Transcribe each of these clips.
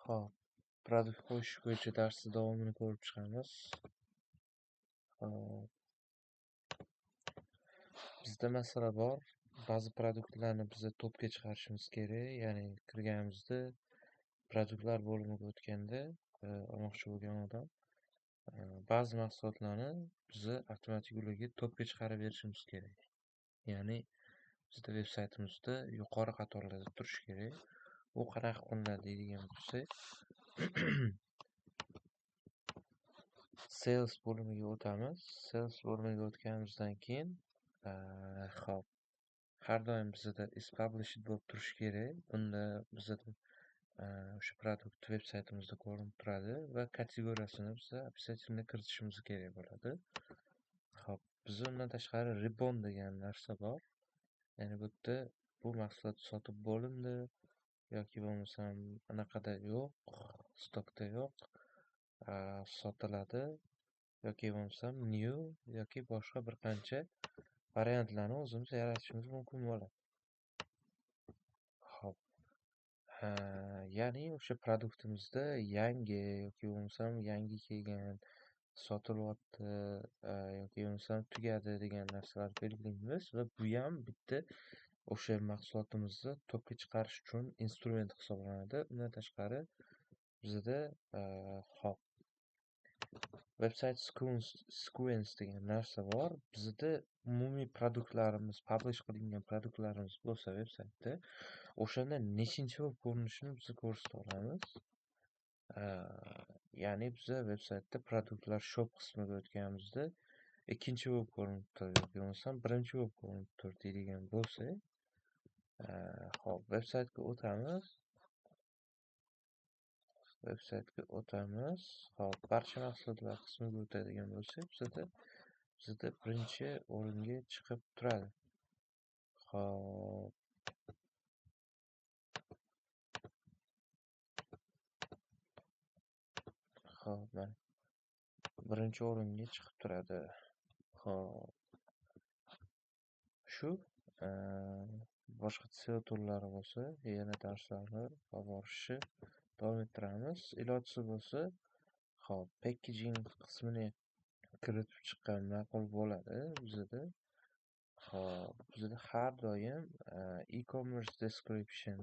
Xo'p, produkt qo'shish bo'yicha darsni davomini ko'rib chiqamiz. Xo'p. Bizda masala bor. Ba'zi produktlarni biza topga chiqarishimiz kerak. Ya'ni kirganimizda produktlar bo'limiga o'tganda olmoqchi bo'lgan odam ba'zi mahsulotlarni biza avtomatik ularga topga chiqarib berishimiz kerak. Ya'ni bizda veb saytimizda yuqori qatorlarda turishi kerak. U qanaqa qilinadi deydigan bo'lsak, Sales bo'limiga o'tamiz. Sales bo'limiga o'tganimizdan keyin, xo'p, har doim bizada is published bo'lib turishi kerak. Bunda bizada o'sha produkt veb saytimizda ko'rinib turadi va kategoriyasini biza обязательно kiritishimiz kerak bo'ladi. Xo'p, bizda undan tashqari ribbon degan narsa bor. Ya'ni bu yerda bu mahsulot sotib bo'lindi yoki bo'lmasam anaqada yo'q, stokda yo'q, sotiladi yoki bo'lmasam new yoki boshqa bir qancha variantlarni o'zimiz yaratishimiz mumkin bo'ladi. Xo'p. Ya'ni o'sha produktimizda yangi yoki bo'lmasam yangi kelgan, sotilyapti yoki bo'lmasam tugadi degan narsalarni belgilaymiz va bu ham bitta o'sha mahsulotimizni topga chiqarish uchun instrument hisoblanadi. Undan tashqari bizda xo'p, website sequence degan narsa bor. Bizda umumiy produktlarimiz, publish qilingan produktlarimiz bo'lsa veb saytda, o'shanda nechinchi bo'lib ko'rinishini biz ko'rsata olamiz. Ya'ni biza veb saytda produktlar shop qismiga o'tganimizda ikkinchi bo'lib ko'rinib tur yoki bo'lmasam birinchi bo'lib ko'rinib tur deydigan bo'lsak, xo'p, veb saytga o'tamiz. Veb saytga o'tamiz. Xo'p, barcha mahsulotlar qismiga o'tadigan bo'lsak, bizada birinchi o'ringa chiqib turadi. Xo'p. Xo'p, mana birinchi o'ringa chiqib turadi. Xo'p. Shu boshqa SEO turlari bo'lsa, yana darslarni olib borishni davom ettiramiz. Ilojisi bo'lsa, xo'p, packaging qismini kiritib chiqqan ma'qul bo'ladi bizada. Xo'p, bizada har doim e-commerce description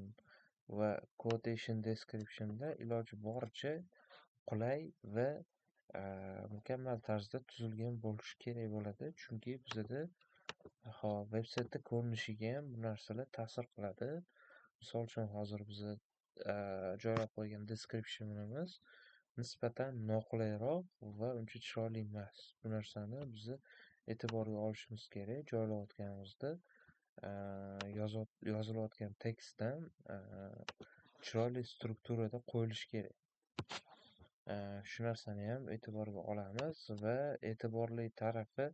va quotation descriptionda iloji boricha qulay va mukammal tarzda tuzilgan bo'lishi kerak bo'ladi. Chunki bizada xo'p, veb saytda ko'rinishiga ham bu narsalar ta'sir qiladi. Misol uchun hozir biza joylab qo'ygan descriptionimiz nisbatan noqulayroq va uncha chiroyli emas. Bu narsani biz e'tiborga olishimiz kerak. Joylayotganimizda yozilayotgan tekstdan chiroyli strukturada qo'yilishi kerak. Shu narsani ham e'tiborga olamiz va e'tiborli tarafi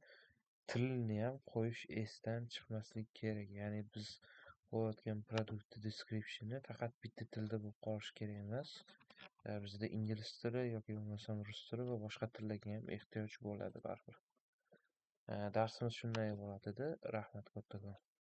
tilni ham qo'yish esdan chiqmasligi kerak. Ya'ni biz qo'yayotgan produkt descriptioni faqat bitta tilda bo'lib qolishi kerak emas. Bizda ingliz tili yoki bo'lmasam rus tili va boshqa tillarga ham ehtiyoj bo'ladi baribir. Darsimiz shundan iborat edi. Rahmat kattakon.